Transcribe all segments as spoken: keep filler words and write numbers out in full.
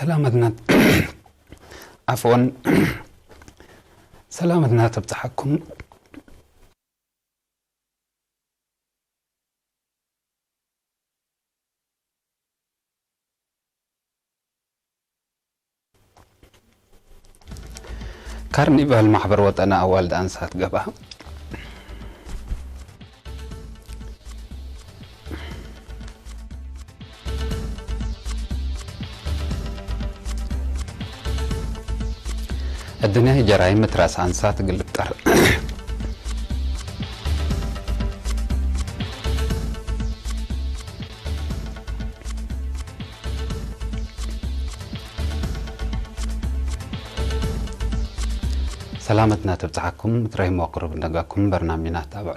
ሰላመትና፣ ዐፍወን፣ ሰላመትና ትብጽሐኩም። ካርኒቫል ማሕበር ወጠኒ አዋልድ አንሳት ገብአ። እድንያይ ጀራይም እት ራስ አንሳት እግል ልቅጠር። ሰላመትና ትብጽሐኩም፣ እት ረሂም ወቅሩብ እንደጋኩም በርናምጅና ታብዕ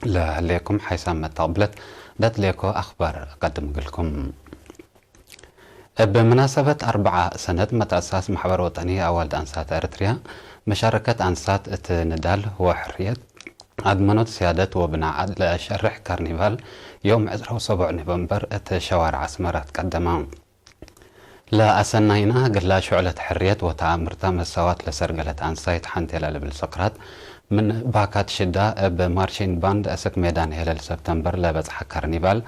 ለህሌኩም ሓይሳም መተቅብለት ደትሌኮ አኽባር እቀድም እግልኩም። እብ መናሰበት አርበዓ ሰነት መትአሳስ ማሕበር ወጠኒ አዋልድ አንሳት ኤረትርያ፣ መሻረከት አንሳት እት ንዳል ወሕርየት፣ አድመኖት፣ ስያደት ወብናዕ ለሸርሕ ካርኒቫል ዮም ዕስራ ወሰቡዕ ኖቨምበር እት ሸዋርዕ አስመራ ትቀደመ። ለአሰናይና እግላ ሹዕለት ሕርየት ወተአምርተ መሳዋት ለሰርገለት አንሳይት ሐንቴ ለልብል ሶቅራጥ፣ ምን ባካት ሽዳ እብ ማርሺን ባንድ አስክ ሜዳን ሄለል ሰብተምበር ለበጽሐ ካርኒቫል፣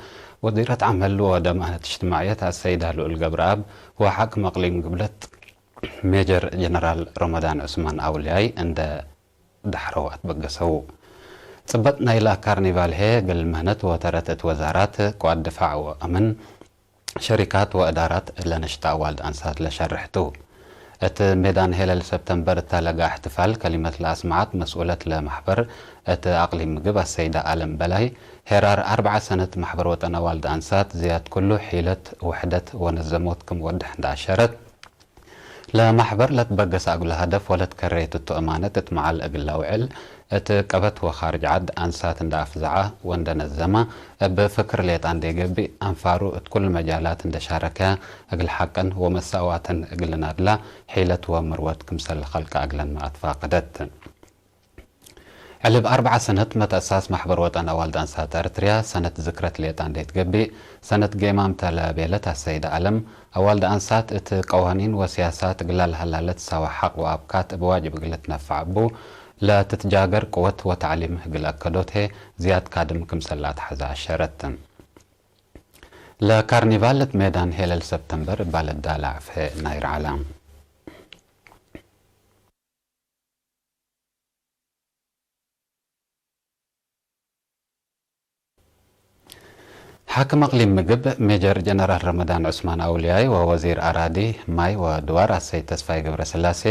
ወዚረት ዐመል ወደማነት እጅትማዕየት አሰይዳ ልኡል ገብረአብ ወሓክም አቅሊም ግብለት ሜጀር ጀነራል ረመዳን ዑስማን አውልያይ እንደ ደሐረው አትበገሰው። ጽበጥ ናይላ ካርኒቫል ህዬ እግል ምህነት ወተረት እት ወዛራት፣ ቅዋት ድፋዕ ወአምን፣ ሸሪካት ወእዳራት ለነሽጣ አዋልድ አንሳት ለሸርሕ ቱ። እት ሜዳን ሄለል ሰብተምበር እተ ለገአ እሕትፋል ከሊመት ለአስመዐት መስኡለት ለመሕበር እት አቅሊም ምግብ አሰይዳ አለም በላይ፣ ሄራር አርበዓ ሰነት መሕበር ወጠን አዋልድ አንሳት ዝያድ ክሉ ሒለት፣ ውሕደት ወነዘሞት ክም ወድሕ እንደ አሸረት፣ ለመሕበር ለትበገሰ እግሉ ሀደፍ ወለትከረየት እቱ እማነት እት መዓል እግል ለአውዕል፣ እት ቀበት ወካርጅ ዐድ አንሳት እንደ አፍዘዐ ወእንደ ነዘመ፣ እብ ፍክር ሌጣ እንዴ ገብእ፣ አንፋሩ እት ኩሉ መጃላት እንደ ሻረከ፣ እግል ሐቅን ወመሳዋትን እግል ልናድላ፣ ሒለት ወምርወት ክምሰል ለከልቀ እግለንመ አትፋቅደት። ዕልብ አርበዓ ሰነት መትአሳስ መሕበር ወጠን አዋልድ አንሳት ኤረትርያ፣ ሰነት ዝክረት ሌጣ እንዴ ትገብእ፣ ሰነት ጌማም ተ ለቤለት አሰይደ አለም፣ አዋልድ አንሳት እት ቀዋኒን ወስያሳት እግላ ለሀላ ለትሳወ ሐቅ ወአብካት እብ ዋጅብ እግል ልትነፈዕ እቡ ለትትጃገር ቅወት ወተዕሊም እግል አከዶት ህዬ ዝያድ ካድም ክምሰል ለአትሐዘ አሸረት። ለካርኒቫል እት ሜዳን ሄለል ሰብተምበር እባ ለዳለ ዐፍሄ ናይር ዐለ። ሓክም አቅሊም ምግብ ሜጀር ጀነራል ረመዳን ዑስማን አውልያይ ወወዚር አራዲ ማይ ወድዋር አሰይድ ተስፋይ ገብረስላሴ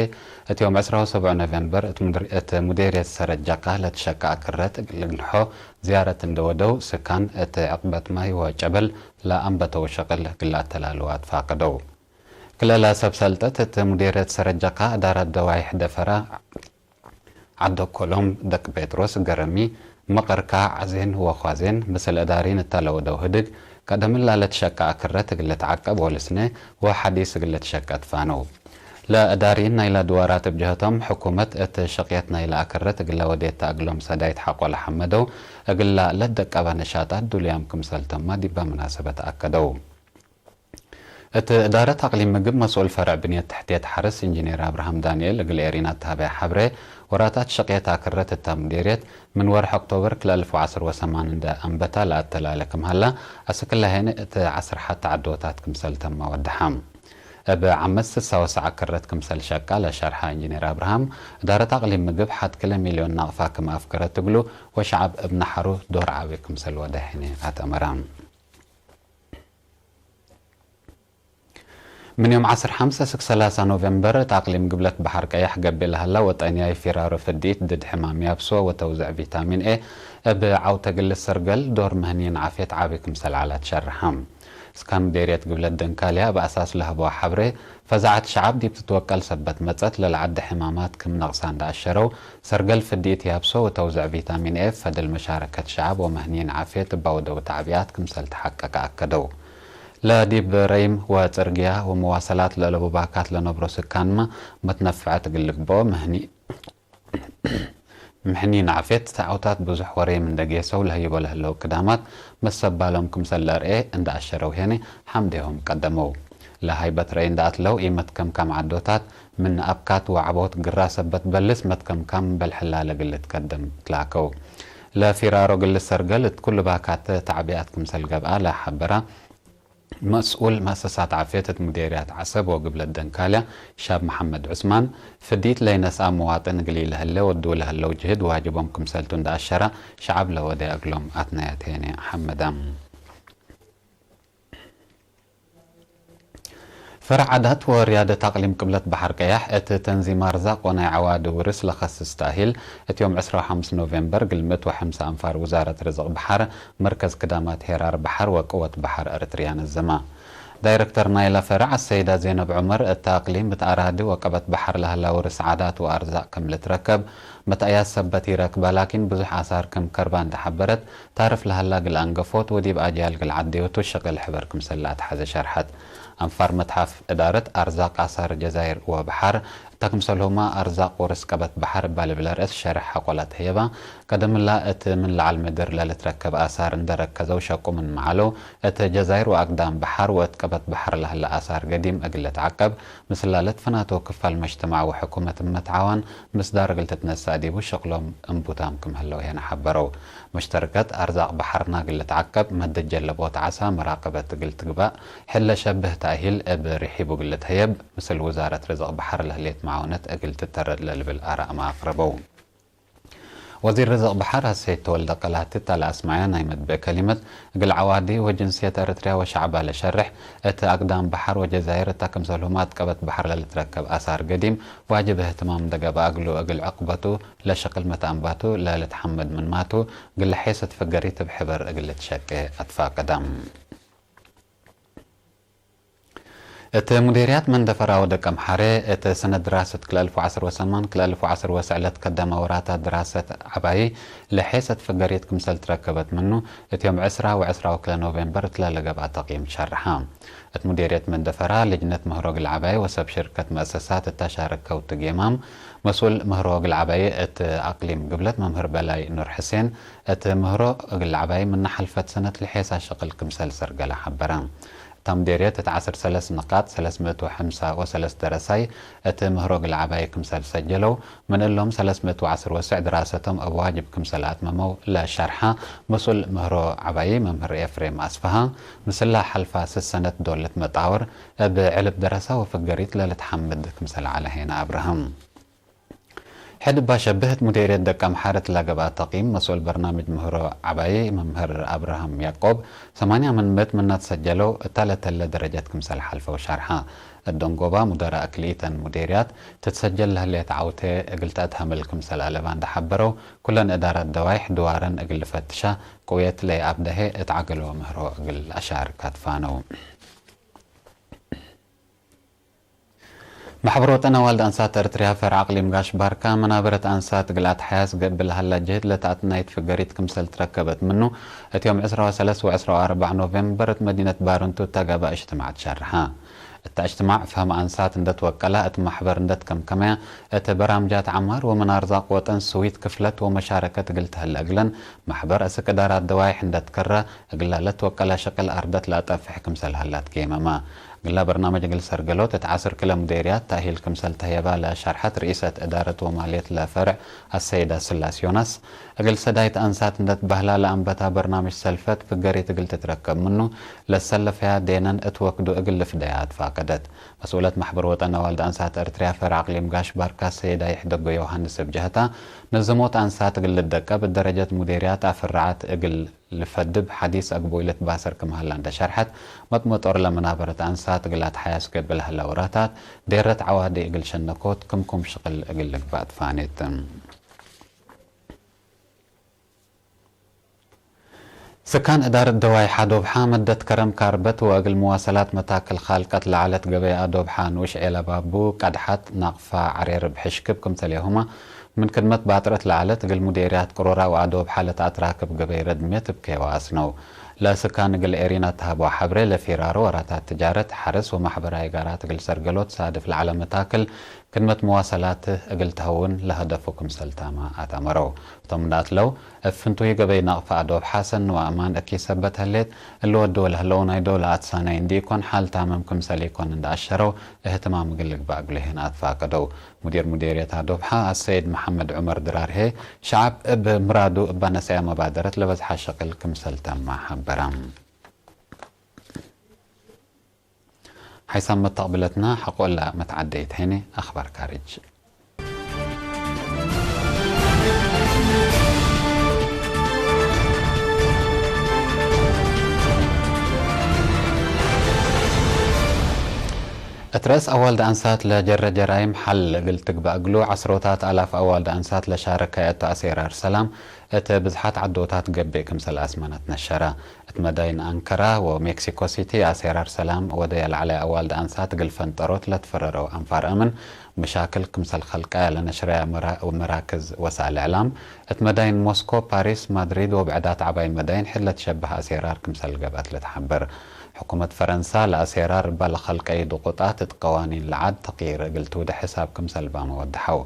እት ዮም ዕስራ ወሰቡዕ ኖቬምበር እት ሙድ-፣ እት ሙዴርየት ሰረት ጃካ ለትሸቀ አክረት እግል ልግንሖ ዝያረት እንደ ወደው፣ ስካን እት ዕቅበት ማይ ወጨበል ለአንበተው ሸቅል እግል ለአተላልወ አትፋቅደው። ክልኤ ሰብ ሰልጠት እት ሙዴርየት ሰረት ጃካ እዳረት ደዋይሕ ደፈረ ዐዶ ኮሎም፣ ደቅ ጴጥሮስ፣ ገረሚ፣ ምቅርካ፣ ዐዜን ወኳዜን ምስል እዳሪን እተ ለወደው ህድግ፣ ቀደምን ላለ ትሸቀ አክረት እግል ልትዐቀብ ወልስነ ወሐዲስ እግል ልትሸቀ ትፋነው። ለእዳሪን ናይለ ድዋራት እብ ጀህቶም፣ ሕኩመት እት ሽቅየት ናይለ አክረት እግለ ወዴት ተ እግሎም ሰዳይት ሐቆ ለሐመደው፣ እግላ ለትደቀበ ነሻጣት ዱሉያም ክምሰል ተማ ዲበ መናሰበት አከደው። እት እዳረት አቅሊም ምግብ መስኡል ፈርዕ ብንየት ተሕትየት ሐርስ ኢንጂኔር አብርሃም ዳንኤል እግል ኤሪና እት ሀበየ ሐብሬ፣ ወራታት ሸቅየት አክረት እተ ሙዴርየት ምን ወርሕ ኦክቶበር ክልኤ አልፍ ወዐስር ወሰማን እንደ አንበታ ለአተላለ ክም ሀላ፣ አስክ ለሄነ እት ዐስር ሐት ተዐዶታት ክምሰል ተማ ወደሐ። እብ ዓመት ስሳ ወሰዕ አክረት ክምሰል ሸቃ ለሸርሐ ኢንጂኔር አብርሃም፣ እዳረት አቅሊም ምግብ ሐት ክልኤ ሚልዮን ናቅፋ ክም አፍገረት እግሉ ወሸዐብ እብ ነሐሩ ዶር ዐቢ ክምሰል ወደሐ ህኔ አትአመረ። ምን ዮም ዐስር ሐምስ እስክ ሰላሳ ኖቬምበር፣ እት አቅሊም ግብለት በሐር ቀየሕ ገብእ ለሀላ ወጠንያይ ፊራሮ ፍዲት ድድ ሕማም ያብሶ ወተውዘዕ ቪታሚን ኤ እብ ዐውተ ግልት ሰርገል ዶር ምህንይን ዓፍየት ዐቢ ክምሰል ዐለ ትሸርሐ። እስካን ሙዴርየት ግብለት ደንካልያ እብ አሳስ ለሀበዋ ሐብሬ፣ ፈዛዐት ሸዐብ ዲብ ትትወቀል ሰበት መጸት ለለዐደ ሕማማት ክም ነቅሳ እንደ አሸረው፣ ሰርገል ፍዲት ያብሶ ወተውዘዕ ቪታሚን ኤ ፈድል መሻረከት ሸዐብ ወምህንይን ዓፍየት እብ አወደው ተዕቢያት ክምሰል ተሐቀቀ አከደው። ለዲብ ረይም ወጽርግያ ወመዋሰላት ለአለቡ ባካት ለነብሮ ስካንመ መትነፈዐት እግል ልግብኦ ምህኒ-፣ ምህንይን ዓፍየት ተዐውታት ብዙሕ ወሬም እንደ ጌሰው ለህይቦ ለህለው ክዳማት መሰባሎም ክምሰል ለአርኤ እንደ አሸረው ሄነ ሐምዴሆም ቀደመው። ለሀይበት ረአይ እንደ አትለው፣ ኢመትከምካም ዐዶታት ምን አብካት ወዐቦት ግራ ሰበት በልስ መትከምካም በልሕላ ለግል ልትከደም ትላከው። ለፊራሮ ግል ሰርገል እት ኩሉ ባካተ ተዕቢኣት ክምሰል ገብአ ለሐበራ መስኡል መአሰሳት ዓፍየት እት ሙዴርያት ዐሰብ ወግብለት ደንካልያ ሻብ መሐመድ ዑስማን፣ ፍዲት ለይነስአ መዋጥን እግል ኢለህሌ ወዱ ለህለው ጅህድ ዋጅቦም ክምሰልቱ እንደ አሸራ፣ ሸዐብ ለወዴ እግሎም አትናያት ሄኔ ሐመዳም። ፈርዕ ዓዳት ወርያደት አቅሊም ቅብለት በሐር ቀያሕ እት ተንዚም አርዛቅ ወናይ ዐዋዲ ውርስ ለከስስ ተእሂል፣ እት ዮም ዕስራ ወሐምስ ኖቬምበር እግል ምእት ወሐምሳ አንፋር ውዛረት ርዝቅ በሐር፣ መርከዝ ክዳማት ሄራር በሐር ወቅወት በሐር ኤረትርያ ነዘማ። ዳይረክተር ናይለ ፈርዕ አሰይዳ ዜነብ ዑመር፣ እት አቅሊም እት አራዲ ወቀበት በሐር ለህላ ውርስ ዓዳት ወአርዛቅ ክም ልትረከብ መትአያት ሰበት ኢረክበ፣ ላኪን ብዙሕ አሳር ክም ከርባ እንዴ ሐበረት፣ ታርፍ ለሀላ እግል አንገፎት ወዲብ አጅያል እግል ዐዴወቱ ሸቅል ሕበር ክምሰል ለአትሐዜ ሸርሐት። አንፋር መትሐፍ እዳረት አርዛቅ አሳር ጀዛይር ወበሐር እተ ክምሰልሁመ አርዛቅ ውርስ ቀበት በሐር እባ ልብል ርእስ ሸርሕ ሐቆላት ህየባ፣ ቀደምላ እት ምን ለዐል ምድር ለልትረከብ አሳር እንደ ረከዘው ሸቁ ምንመ ዐለው፣ እት ጀዛይር ወአግዳም በሐር ወእት ቀበት በሐር ለህለ አሳር ገዲም እግል ልትዐቀብ፣ ምስላ ለትፈናተው ክፋል መጅተማዕ ወሕኩመት እመ ተዓዋን ምስዳር እግል ትትነሰእ ዲቡ ሸቅሎም እንቡታም ክም ህለው ሄነ ሐበረው። መሽተርከት አርዛቅ በሐርና እግል ልትዐቀብ፣ መደት ጀለቦት ዐሳ መራቀበት እግል ትግባእ፣ ሕለ ሸብህ ተእሂል እብ ርሒቡ እግል ልትሀየብ፣ ምስል ውዛረት ርዝቅ በሐር ለህሌት መዓውነት እግል ትተረድ ለልብል አራእመ አቅረበው። ወዚር ርዝቅ በሐር አሰይድ ተወልደ ቀላቲ እተ ለአስመዐ ናይ መድብእ ከሊመት፣ እግል ዐዋዲ ወጅንስየት ኤረትርያ ወሸዕባ ለሸርሕ፣ እት አግዳም በሐር ወጀዛይር እተ ክምሰልሁመ እት ቀበት በሐር ለልትረከብ አሳር ገዲም ዋጅብ እህትማም እንደ ገብአ እግሉ እግል ዕቅበቱ ለሸቅል መትአንባቱ ለልትሐመድ ምንማቱ፣ እግል ለሔሰት ፍገሪት እብ ሕበር እግል ልትሸቄ አትፋቀዳም። እት ሙዴርያት መንደፈራ ወደቀምሐሬ፣ እት ሰነት ድራሰት ክልኤ አልፍ ወዐስር ወሰማን ክልኤ አልፍ ወዐስር ወሰዕ ለትከደመ ወራታት ድራሰት ዐባዪ ለሔሰት ፍገሪት ክምሰል ትረከበት ምኑ፣ እት ዮም ዕስራ ወዕስራ ወክልኤ ኖቬምበር እትለ ለገብአ ተቅይም ትሸርሐ። እት ሙዴርየት መንደፈራ፣ ልጅነት ምህሮ እግል ዐባዪ ወሰብ ሽርከት መአሰሳት እተ ሻረከው ትጌማም፣ መስኡል ምህሮ እግል ዐባዪ እት አቅሊም ግብለት መምህር በላይ ኑር ሕሴን፣ እት ምህሮ እግል ዐባዪ ምነ ሐልፈት ሰነት ለሔሳ ሸቅል ክምሰል ሰርገለ ሐበረ። እታ ሙዴርየት እት ዐስር ሰለስ ንቃጥ ሰለስ ምእት ወሐምሳ ወሰለስ ደረሳይ እት ምህሮ እግል ዐባዪ ክምሰል ሰጀለው፣ ምን እሎም ሰለስ ምእት ወዐስር ወስዕ ድራሰቶም እብ ዋጅብ ክምሰል አትመመው ለሸርሐ መስኡል ምህሮ ዐባዪ መምህር ኤፍሬም አስፍሃ፣ ምስላ ሐልፋ ስስ ሰነት ዶል ልትመጣወር እብ ዕልብ ደረሳ ወፍገሪት ለልትሐምድ ክምሰል ዐለ ሄነ አብርሃም። ሕድ እባ ሸብህ እት ሙዴርየት ደቀምሐር እትለ ገብአ ተቅይም፣ መስኡል በርናምጅ ምህሮ ዐባዪ መምህር አብርሃም ያቆብ፣ ሰማንያ ምን ምእት ምነ ትሰጀለው እተ ለተለ ደረጀት ክምሰል ሐልፈው ሸርሐ። እት ደንጎባ ሙደራእ ክልኢተን ሙዴርያት ትትሰጀል ለህሌት ዐውቴ እግል ተአትሀምል ክምሰል አለባ እንዴ ሐበረው፣ ኩለን እዳራት ደዋይሕ ድዋረን እግል ልፈትሻ ቅውየት ለይአብደሄ እት ዐገሎ ምህሮ እግል አሻርክ አትፋነው። መሕበር ወጠን አዋልድ አንሳት ኤረትርያ ፈርዕ አቅሊም ጋሽ ባርካ፣ መናበረት አንሳት እግል አትሐያስ ገብእ ለሀላ ጅህድ ለተአትናይት ፍገሪት ክምሰል ትረከበት ምኑ፣ እት ዮም ዕስራ ወሰለስ ወዕስራ ወአርበዕ ኖቬምበር እት መዲነት ባረንቱ እተ ገብአ እጅትማዕ ትሸርሐ። እተ እጅትማዕ ፈህም አንሳት እንደ ትወቀላ፣ እት መሕበር እንደ ትከምከመያ፣ እት በራምጃት ዐማር ወምን አርዛቅ ወጠን ስዊት ክፍለት ወመሻረከት እግል ተህለ እግለን፣ መሕበር አስክ እዳራት ደዋይሕ እንደ ትከረ፣ እግላ ለትወቀላ ሸቅል አርደት ለአጠፍሕ ክምሰል ሀላ ትጌመመ። እግላ በርናምጅ እግል ሰርገሎት እት ዐስር ክለ ሙዴርያት ተእሂል ክምሰል ተህየባ ለሸርሐት ርኢሰት እዳረት ወማልየት ለፈርዕ አሰይዳ ስላስ ዮናስ፣ እግል ሰዳይት አንሳት እንደ ትበህላ ለአንበታ በርናምጅ ሰልፈት ፍገሪት እግል ትትረከብ ምኑ፣ ለሰለፈያ ዴነን እት ወክዱ እግል ልፍደያ አትፋቀደት። መስኡለት መሕበር ወጠን አዋልድ አንሳት ኤረትርያ ፈርዕ አቅሊም ጋሽ ባርካ ሰይዳ ይሕደጎ ዮሃንስ እብ ጀህታ፣ ነዘሞት አንሳት እግል ልደቀብ እት ደረጀት ሙዴርያት አፍርዓት እግል ልፈድብ ሐዲስ አግቡይ ልትባሰር ክም ሀላ እንደ ሸርሐት፣ መጥመጦር ለመናበረት አንሳት እግል አትሐያስ ገብእ ለሀላ ወራታት፣ ዴረት ዐዋዲ እግል ሸነኮት ክምኩም ሽቅል እግል ልግባእ ትፋኔት። ስካን እዳረት ደዋይሕ አዶብሓ መደት ከረም ካርበት ወእግል መዋሰላት መታክል ካልቀት ለዐለት ገበይ አዶብሓ ንኡሽ ዔለ ባቡ፣ ቀድሐት፣ ናቅፋ፣ ዐሬርብ፣ ሕሽክብ ክምሰልየሁመ ምን ክድመት ባጥረት ለዐለት እግል ሙዴርያት ቅሮራ ወአዶብሓ ለተአትራክብ ገበይ ረድምየት እብ ኬዋ አስነው። ለስካን እግል ኤሪና ተሀበው ሐብሬ ለፊራሮ ወራታት ትጃረት፣ ሐርስ ወማሕበራይ ጋራት እግል ሰርገሎት ሳድፍ ለዐለ መታክል ክድመት መዋሰላት እግል ተሀውን ለሀደፉ ክምሰል ታመ አትአመረው። እቶም እንደ አትለው፣ እብ ፍንቱይ ገበይ ነቅፈ አዶብሐ ሰኒ ወአማን እኪ ሰበት ህሌት፣ እሊ ወድወ ለህለው ናይ ዶለ አትሳናይ እንዲኢኮን፣ ሐል ታምም ክምሰል ኢኮን እንደ አሸረው፣ እህትማም እግል ልግበእ እግሉ ህን አትፋቀደው። ሙዲር ሙዲርየት አዶብሐ አሰይድ መሐመድ ዑመር ድራር ህዬ፣ ሸዐብ እብ ምራዱ እበ ነሰአ መባደረት ለበዝሐ ሸቅል ክምሰል ተመ ሐበረ። ሓይሳም መተቅብለትና ሐቆ እለ መትዓደይት ሄነ። አኽባር ካርጅ። እት ረአስ አዋልድ አንሳት ለጀረ ጀራይም ሐል እግል ትግበእ እግሉ፣ ዐስሮታት አላፍ አዋልድ አንሳት ለሻረከ እቱ አሴራር ሰላም፣ እት ብዝሓት ዐዶታት ገብእ ክምሰል አስመነት ነሸረ። እት መዳይን አንከራ ወሜክሲኮ ሲቲ አሴራር ሰላም ወደየ ለዐለ አዋልድ አንሳት እግል ፈንጠሮት ለትፈረረው አንፋር አምን፣ መሻክል ክምሰል ከልቀየ ለነሽረያ መራ-፣ መራክዝ ወሳእል እዕላም፣ እት መዳይን ሞስኮ፣ ፓሪስ፣ ማድሪድ ወብዕዳት ዐባይ መዳይን ሕድ ለትሸበህ አሴራር ክምሰል ገብአት ልትሐበር። ሕኩመት ፈረንሳ ለአሴራር እባ ለከልቀዩ ድቁጣት እት ቀዋኒን ለዐድ ተቅይር እግል ትውዴ ሕሳብ ክምሰል ባመ ወደሐው።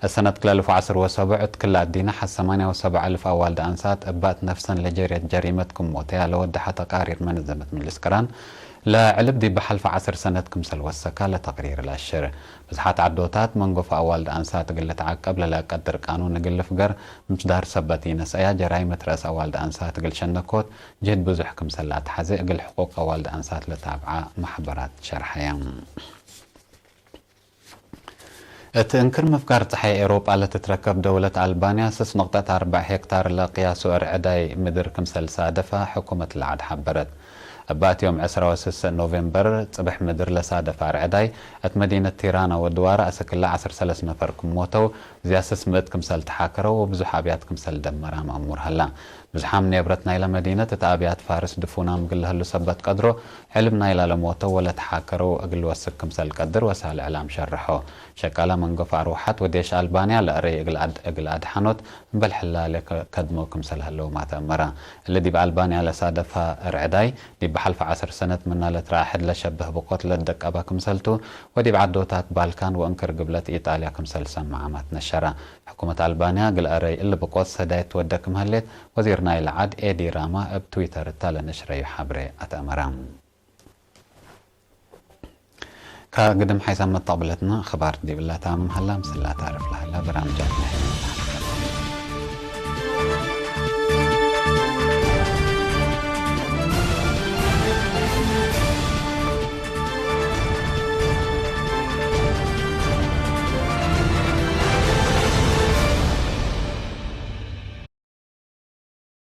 እሰነት ክልኤ አልፍ ወዐስር ወሰቡዕ እት ክል አዲነ ሐት ሰማንያ ወሰቡዕ አልፍ አዋልድ አንሳት እባ እት ነፍሰን ለጀርየት ጀሪመት ክም ሞተያ ለወደሐ ተቃሪር መነዘመት ምጅልስ ቅራን፣ ለዕልብ ዲብ ሐልፈ ዐስር ሰነት ክምሰል ወሰካ ለተቅሪር ለአሽር። ብዝሓት ዐዶታት መንጎፈ አዋልድ አንሳት እግል ልትዓቀብ ለለአቀድር ቃኑን እግል ልፍገር ምጽዳር ሰበት ኢነስአያ፣ ጀራይም እት ረአስ አዋልድ አንሳት እግል ሸነኮት ጅህድ ብዙሕ ክምሰል ለአትሐዜ እግል ሕቁቅ አዋልድ አንሳት ለታብዓ መሕበራት ሸርሐየ። እት እንክር ምፍጋር ጸሓይ ኤውሮጳ ለትትረከብ ደውለት አልባንያ፣ ስስ ነቅጠት አርበዕ ሄክታር ለቅያሱ እርዕዳይ ምድር ክምሰል ሳደፈ ሕኩመት ለዐድ ሐበረት። እብ አትዮም ዕስራ ወስስ ኖቬምበር ጽብሕ ምድር ለሳደፈ አርዕዳይ፣ እት መዲነት ቲራና ወድዋረ አስክ እለ ዐስር ሰለስ ነፈር ክም ሞተው፣ ዝያድ ስስ ምእት ክምሰል ተሓከረው ወብዙሕ አብያት ክምሰል ደመራ መአሙር ሀላ። ብዝሓም ኔብረት ናይለ መዲነት እት አብያት ፋርስ ድፉናም እግል ለህሉ ሰበት ቀድሮ፣ ዕልብ ናይላ ለሞተው ወለተሓከረው እግል ወስክ ክምሰል ቀድር ወሳእል እዕላም ሸርሖ። ሸቃለ መንጎፍ አርወሐት ወዴሽ አልባንያ ለእረይ እግል አድ-፣ እግል አድሐኖት እምበል ሕላሌ ከ-፣ ከድሞ ክምሰል ህለው ማተአመረ። እሊ ዲብ አልባንያ ለሳደፈ እርዕዳይ፣ ዲብ ሐልፈ ዐስር ሰነት ምና ለትረአ ሕድ ለሸብህ ብቆት ለትደቀበ ክምሰልቱ፣ ወዲብ ዐዶታት ባልካን ወእንክር ግብለት ኢጣልያ ክምሰል ሰመ ዓማት ነሸረ። ሕኩመት አልባንያ እግል አረይ እሊ ብቆት ሰዳይት ትወዴ ክም ህሌት ወዚር ናይለ ዐድ ኤዲ ራማ እብ ትዊተር እተ ለነሽረዩ ሐብሬ አትአመረ። ከግድም ሓይሳም መተቅብለትና አኽባር ዲብላ ታምም ሀላ፣ ምስላ ታርፍ ለሀላ በራምጃትና